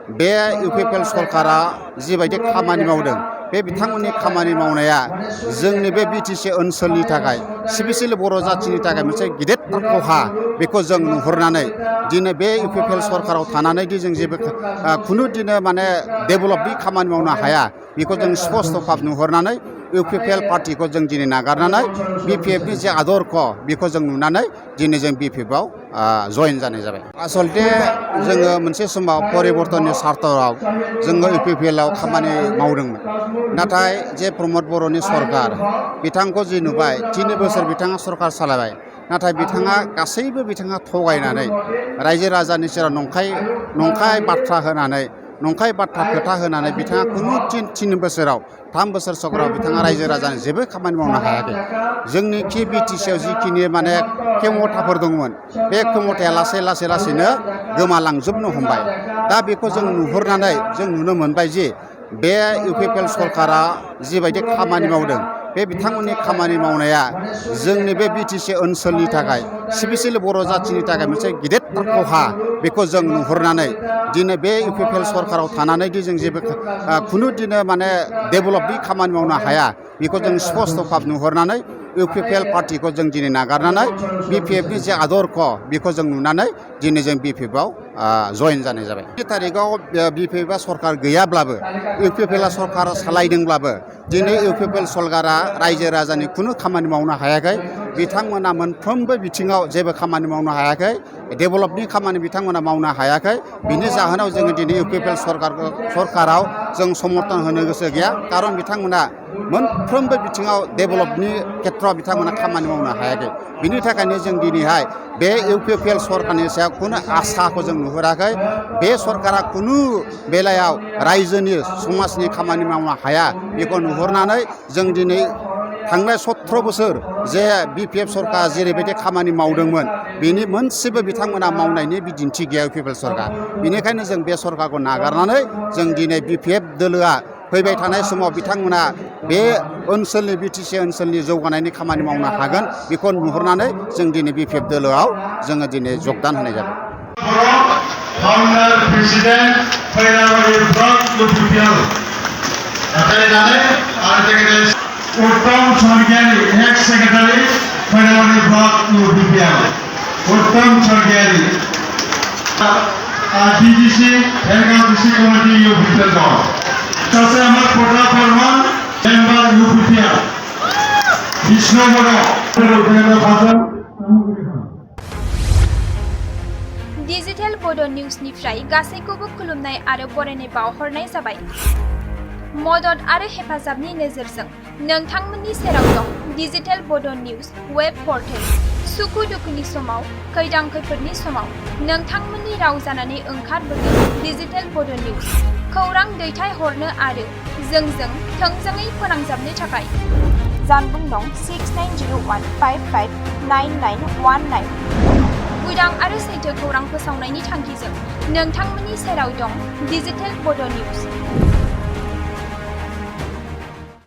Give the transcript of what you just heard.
बे इउपिपिएल सरकारा जिबायदि खामानि मावदों बे बिथांमोननि खामानि मावनाया जोंनि बे बिटिसि ओनसोलनि थाखाय स्पेसियेलि बर' जाथिनि थाखाय मोनसे गिदिरथार खहा बेखौ जों नुहुरनानै दिनै बे इउपिपिएल सरकाराव थानानै दि जों जेबो खुनु दिनै माने डेभेलपनि खामानि मावनो हाया बेखौ जों स्पष्ट भाब नुहुरनानै इउपिपिएल पार्टिखौ जों दिनै नागारनानै बिपिएफनि जे आदर्श बेखौ जों नुनानै दिनै जों बिपिएफआव जयेन जानाय जाबाय। आसलथे जोङो मोनसे समाव परिबर्तननि सार्थआव जोङो इउपिपिएलआव खामानि मावदोंमोन। नाथाय जे प्रमद बर'नि सरकार बिथांखौ जि नुबाय 3 बोसोर बिथाङा सरकार सालायबाय नाथाय बिथाङा गासैबो बिथाङा थगायनानै रायजो राजानि सेराव नंखाय बाथ्रा होनानै नंखाय बाथ्रा खोथा होनानै बिथाङा खुनु 3 बोसोराव 3 बोसोर सरकाराव बिथाङा रायजो राजानि जेबो खामानि मावनो हायाखै। जोंनि बिटिसिआव जिखिनि माने खेमथाफोर दंमोन बे खेमथाया लासैनो गोमालांजोबनो हमबाय। दा बेखौ जों नुहुरनानै जों नुनो मोनबाय जे बे इउपिपिएल सरकारा जिबायदि खामानि मावदों बे बिथांमोननि खामानि मावनाया जोंनि बे बिटिसि ओनसोलनि थाखाय स्पेसियेलि बर' जाथिनि थाखाय मोनसे गिदिरथार खहा बेखौ जों नुहुरनानै दिनै बे इउपिपिएल सरकाराव थानानै दि जों जेबो खुनु दिनै माने डेभेलपनि खामानि मावनो हाया बेखौ जों स्पष्ट भाब नुहुरनानै इउपिपिएल पार्टिखौ जों दिनै नागारनानै बिपिएफनि जे आदर्श बेखौ जों नुनानै दिनै जों बिपिएफआव जयेन जानाय जाबाय। 2 थारिखआव बिपिएफआ सरकार गैयाब्लाबो इउपिपिएलआ सरकार सालायदोंब्लाबो दिनै इउपिपिएल सरकारा रायजो राजानि खुनु खामानि मावनो हायाखै। बिथांमोना मोनफ्रोमबो बिथिङाव जेबो खामानि मावनो हायाखै। डेभेलपनि खामानि बिथांमोना मावनो हायाखै। बिनि जाहोनाव जोङो दिनै इउपिपिएल सरकाराव जों समर्थन होनो गोसो गैया। खारन बिथांमोना मोनफ्रोमबो बिथिङाव डेभेलपनि खेथ्रआव बिथांमोना खामानि मावनो हायाखै। बिनि थाखायनो जों दिनैहाय बे इउपिपिएल सरकारनि सायाव खुनु आसाखौ जों नुहुराखै। बे सरकारा खुनु बेलायाव रायजोनि समाजनि खामानि मावनो हाया बेखौ नुहुरनानै जों दिनै थांनाय 17 बोसोर जे बिपिएफ सरकारा जेरैबायदि खामानि मावदोंमोन बेनि मोनसेबो बिथांमोना मावनायनि बिदिन्थि गैया इउपिपिएल सरकार। बेनिखायनो जों बे सरकारखौ नागारनानै जों दिनै बिपिएफ दोलोआ फैबाय थानाय समाव बिथांमोना बे ओनसोलनि बिटिसि ओनसोलनि जौगानायनि खामानि मावनो हागोन बेखौ नुहुरनानै जों दिनै बिपिएफ दोलोआव जोङो दिनै जगदान होनाय जाबाय। फाउन्डार प्रेसिडेन्ट फैलाबारि ब्लक इउपिपिएल आरो उत्तम स्वर्गियारी एक्स सेक्रेटारि फैलाबारि ब्लक इउपिपिएल उत्तम स्वर्गियारी डिजिसि भेलगाव डिस्ट्रिक्ट कमिटि इउपिपिएल दं सासे आमार प्रताप बर्मन मेम्बार इउपिपिएल विष्णु बर' डिजिटेल बड' निउजनिफ्राय गासैखौबो खुलुमनाय आरो बरायनाय बावहरनाय जाबाय। मदद आरो हेफाजाबनि नोजोरजों नोंथांमोननि सेराव दं डिजिटेल बड' निउज वेब पर्टेल। सुखु दुखुनि समाव खैदां खैफोदनि समाव नोंथांमोननि राव जानानै ओंखारबोगोन डिजिटेल बड' निउज। खौरां दैथायहरनो आरो जोंजों थोंजोङै फोनांजाबनो थाखाय जानबुं दं 6901559919। उदां आरो सैथो खौरां फोसावनायनि थांखिजों नोंथांमोननि सेराव दं डिजिटेल बड' निउज।